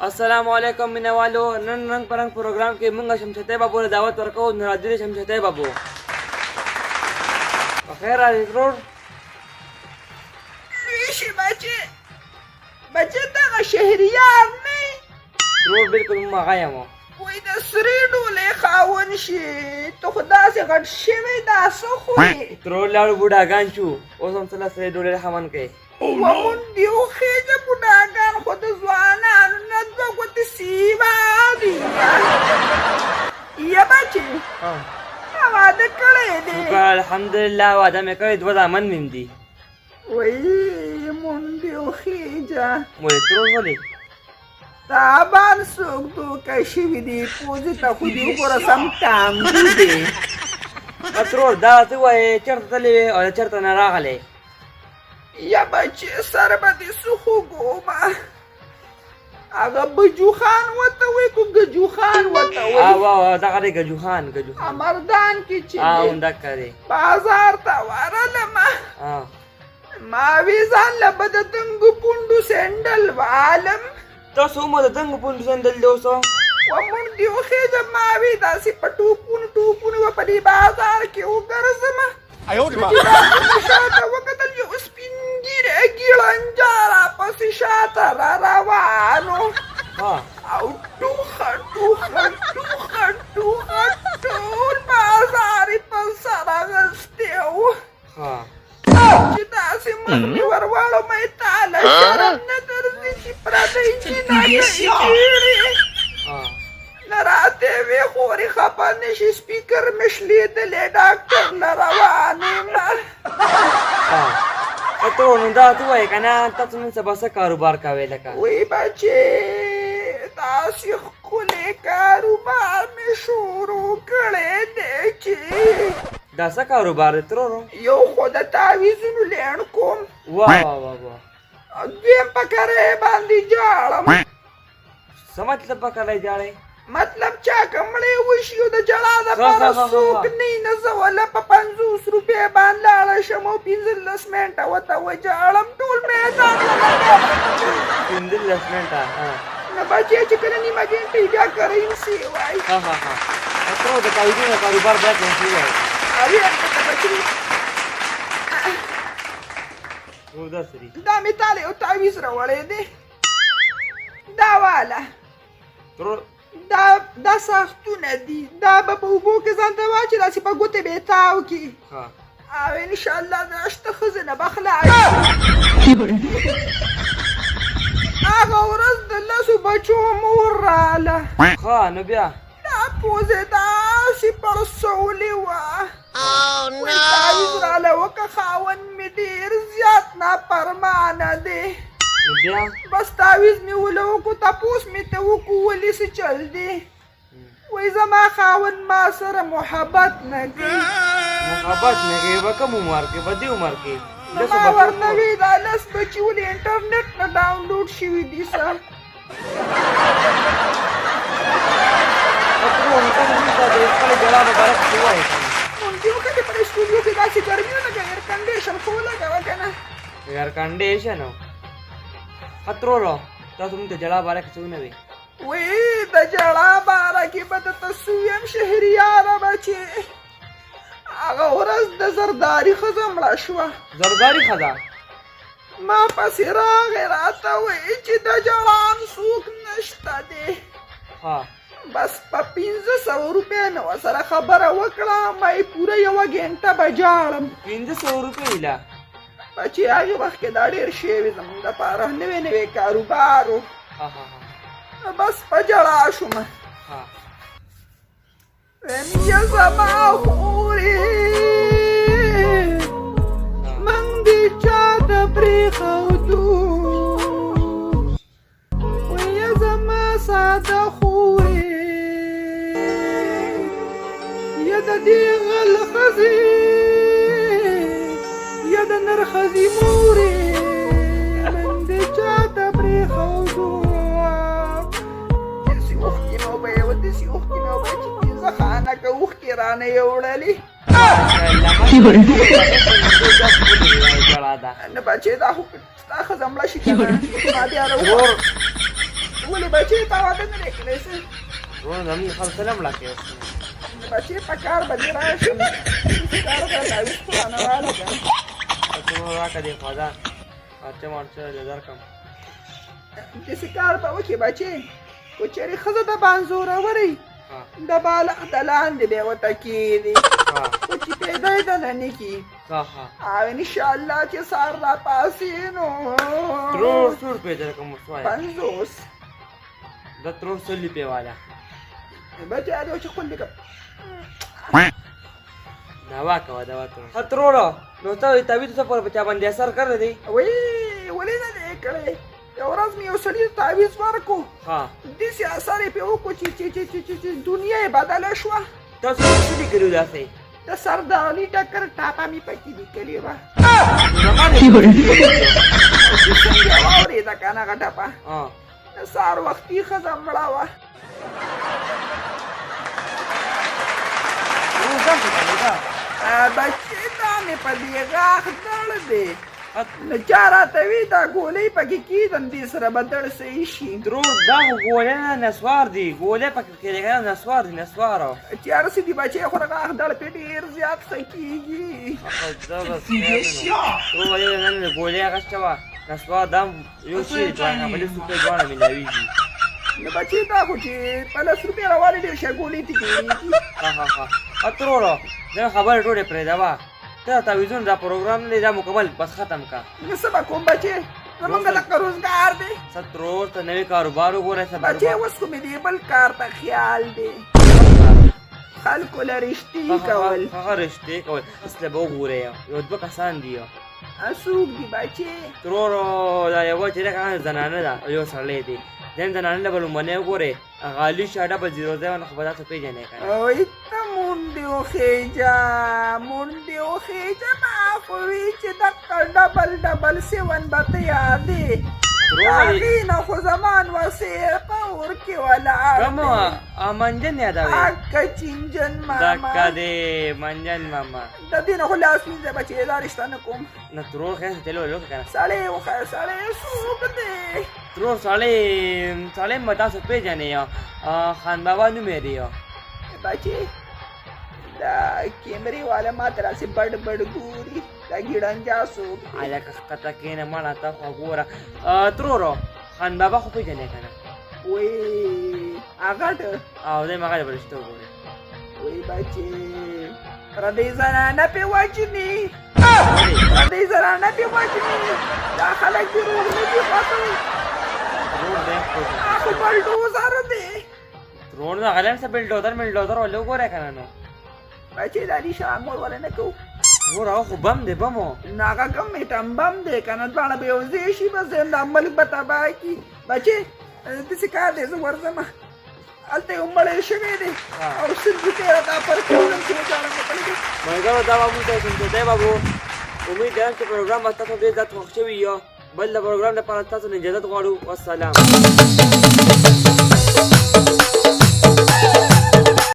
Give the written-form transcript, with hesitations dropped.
السلام علیکم مینوالو، نن رنګ په رنګ پروګرام کې مونږ شمشتۍ بابو له دعوت ورکوو. نو راځي شمشتۍ بابو، په خیر راځي ترور. لوی شي بچې، بچې دغه شهریار نه؟ ترور، بالکل مونږ هغه یم. وای د سرې ډولۍ خاوند شي، ته خو داسې غټ شوی، دا څه خورې؟ ترور، لاړو بوډاګان شو، اوس هم څه له سرې ډولۍ خاوند کوي. ومونږ دیو خېږه، بوډاګان خو د ځوانانو نه دوه ګوتې سیوا دي. یا بچې، تا واده کړی دی؟ شکر الحمدلله، واده مې کړی، دوه زامن مې دي. وای مونږ دیو خېږه. ولې ترور، ولې؟ تابان څوک دوکه شوي دي؟ پوزې ته خو دې وګوره، سم ټانګو دی. ترور، دا څه وایې؟ چېرته تللی وې او چېرته نه راغلی؟ یا بچې، سر به دې څه خوږومه. هغه بجو خان ورته وایي کو ګجو خان ورته وایي؟ واه واه، دغه دی ګجو خان، ګجو خان مردان کې چې همدکه دی. بازار ته ورغلمه، ما وی ځان له به د دنګو پونډو سینډل والم. تاسو هم د دنګو پونډو سینډل دی اوس؟ ومونږ دې وخېژه، ما وی داسې په ټوپونو ټوپونو به په دې بازار کې وګرځم. چې داسې شاته وکتل، یو سپین ږیری ګیړنجا راپسې شاته را روانو او ټوخه ټوخه ټوخه ټوخه ټول بازار یې په سر اخیستی و. چې داسې مخ مې ور واړوم، تا له شرم نه درځي چې پردۍ جینکۍ چیرې؟ نه راته وې، خورې خفه نه شي، سپیکر مې شلېدلی، ډاکټر له روان یم. ته نو دا ته وایې که نه، تاسو نن سبا څه کاروبار کوئ لکه؟ وی بچې، داسې ښکلی کاروبار مې شروع کړی دی چې دا څه کاروبار دی ترورو؟ یو خو د تعویذونو لېڼ کوم. واه واه واه واه. دویم په کرایه باندې جاړم. څه مطلب په کرایه جاړې؟ مطلب چا که مړی وشي او د ژړا دپاره څوک نه وي، نو زه وله په 50 روپۍ باندې لاړه شم او 15 منټه ورته وژاړم، ټول میدان. 15 منټه؟ نو بچې، چې کله نیمه ګنټه بیا کریم سی وای. ها ها ها، ترور، د تعویذونو کاروبار باید څه وایي؟ اوی ته بچې، ترور، دا څه دي؟ دا مې تاله یو تعویذ راوړی دی، دا واله. ترور، دا ساختونه دي، دا به په اوبو کې ځان ته واچې، داسې په ګوتې به یې تاو کړي او انشاءالله د اشته ښځې نه به خلاص. هغه ورځ د 10 بچو مور راله. ښه، نو بیا؟ دا پوزې داسې پړسولې وه، وایي تعویذ راله وکړه، خاوند مې ډېر زیات ناپرمانه دی. نو بیا؟ بس تعویذ مې وله وکړو، تپوس مې ته وکړو ولې څه چل دی؟ وایي زما خاوند ما سره محبت نه کوي. محبت نه کوي؟ په کوم عمر کې، په دې عمر کې؟ نو ما ورته وی دا 10 بچي ولې انټرنیټ نه ډاونلوډ شوي دي څه؟ مونږ یو کله په سټوډیو کې داسې ګرمي ولګه، ایر کنډیشن خو ولګوه که نه. ایر کنډیشن خطرولو. تاسو مونږ ته ژړا باره کې څه ونه وي؟ وی د ژړا باره کې به درته څه ویم شهریاره بچې، هغه ورځ د زرداري ښځه مړه شوه. زرداري ښځه؟ ما پسې راغی، راته وایي چې د ژړان څوک نشته دی. بس په 500 روپۍ مې ورسره خبره وکړه، ما یې پوره یوه ګنټه به ژاړم. 500 روپۍ له؟ بچې، هغې وخت کې دا ډېر شی وي زموږ دپاره، نوی نوی کاروبار و. بس په ژړا شوم، ویم یه زما خورې، موږ دې چاته پرېښودو؟ ویه زما ساده خورې، یا د دې غل ښځې، یا د نر ښځې مورې، موږ دې چاته پرېښودو؟ داسې اوښکې مې وبهیوه، داسې اوښکې مې وبهیوه چې پنځه خانکه اوښکې رانه یې وړلې. نه بچې، دا خو ستا ښځه مړه شي که نه، ما بیا راوړه. ولې بچې تا واده نه دی کړی څه؟ وروره زموږ خلک څه مړه کوي اوس. بچې په کار به دې راشم، کار به تعویذ خو رانه واله که نه. ته راکړه دې خوا ده خرچه مارچه له درکړم. داسې کار به وکړې بچې، که چېرې ښځه د بانزورورئ د بالښت د لاندې به ورته کښېني، خو چې پیدا یې دنه نه کړي او انشاءالله چې سهار راپاڅې نو ترور څو روپۍ درکړم اوس وایه؟ 50. دا ترور 100 روپۍ واله. بچیه دی چې خپل لیکم. دوا کوه دوا ترور. ښه تروره نو ته تعویذ څه په چا باندې اثر کړی دی؟ وی ولې نه دی کړی؟ یوه ورځ مې یو سړي ته تعویذ ورکړو، داسې اثر یې پرې وکړو چې چې چې چې چې دنیا یې بدله شوه. تاسو څه لیکلي وو داسې؟ د سردار علي ټکر ټاپه مې پکې لیکلې وه. چې څنګه واورېده که نه هغه ټپه، د سهار وختي ښځه مړه وه. بچې دا مې په دې غاښ دړ دی، نو چا راته وی دا ګولۍ پکې کېږدم، دې سره به دړ صحیح شي. ترور دا خو ګولۍ نه نسوار دي، ګولۍ پکې کېږي که نه نسوار دي نسوار. چې هر څه دي بچې، خو د غاښ دړ پرې ډېر زیات ښه کېږي. ترور ولې نن ګولۍ اخیسته وه نسوار دا یو شی دواړه په لسو روپۍ دواړه میلاویږي. نو بچې دا خو چې په 10 روپۍ راوالې ډېر ښه ګولۍ ترې جوړېږي. ښه ښه ښه تروره زه خبرې ټولې پرېږده وه، ته تعویذونه دا پروګرام نه دی دا مکمل بس ختم کا. نو څه به کوم بچې، زمونږ دغه روزګار دی. څه ترور ته نوی کاروبار وګوره څه بچې. اوس خو مې دې بل کار ته خیال دی، خلکو له رشتې کول. هغه رشتې کول اصله به وګورې، یو دوه کسان دي. څوک دي بچې؟ ترور دا یوه چې ده که نه زنانه ده او یو سړی دی. دیم زنانه له به لومړنی وګورې هغه علي شاه 007 خو به تاسو پېژنئ که نه؟ وایي ته مونډې وخېژه، مونډې وخېژه، ما خو وي چې دقه 777 به ته یادې، هغې نه خو زما نوسې په اور کې ولاړ کوم منجن یادوې؟ اکه چینجن ماما. دقه دی منجن ماما. د دې نه خو لاس وینځه بچې، دا رشته نه کوم. نه ترور خیر چلو لوکه که نه. سړی وښیه، سړی څوک دی؟ ترور سړی سړی به تاسو پېژنئ، خان بابا نوم یې دی. بچې دا کیمرې والا ما ته راسې بډ بډ ګوري، دا ګیړنجا څوک دی؟ هلکه ښکته کښېنه مړه ته خو ګوره. ترور خان بابا خو پېژنې که نه؟ وی هغه او دی مغه د رشته وګورې. وی بچې پردۍ زنانه پې وژني، پردۍ زنانه پې وژني، دا خلک دې روغ نه دي خوښوي. خو بلډوزر دی. ترور نه غلم څه بلډوزر ملډوزر ولې وګورې که نه؟ نو بچې د علي شاه مور ولې نه کوو؟ نور هغه خو بم دی بم. نو هغه کوم ایټم بم دی که نه، دواړه به یو ځای شي، بس دا ملک به تباه کړي. بچې داسې کار دی، زه ورځم هلته یو مړی شوی دی او 100 روپۍ راته پر کړم چې وژاړم ورته. ملګرو دا به موږ ته شمشېدی بابو، امید لرم چې پروګرام به ستاسو ډېر زیات خوښ شوي یو. بل د پروګرام لپاره تاسو نه اجازت غواړو. والسلام.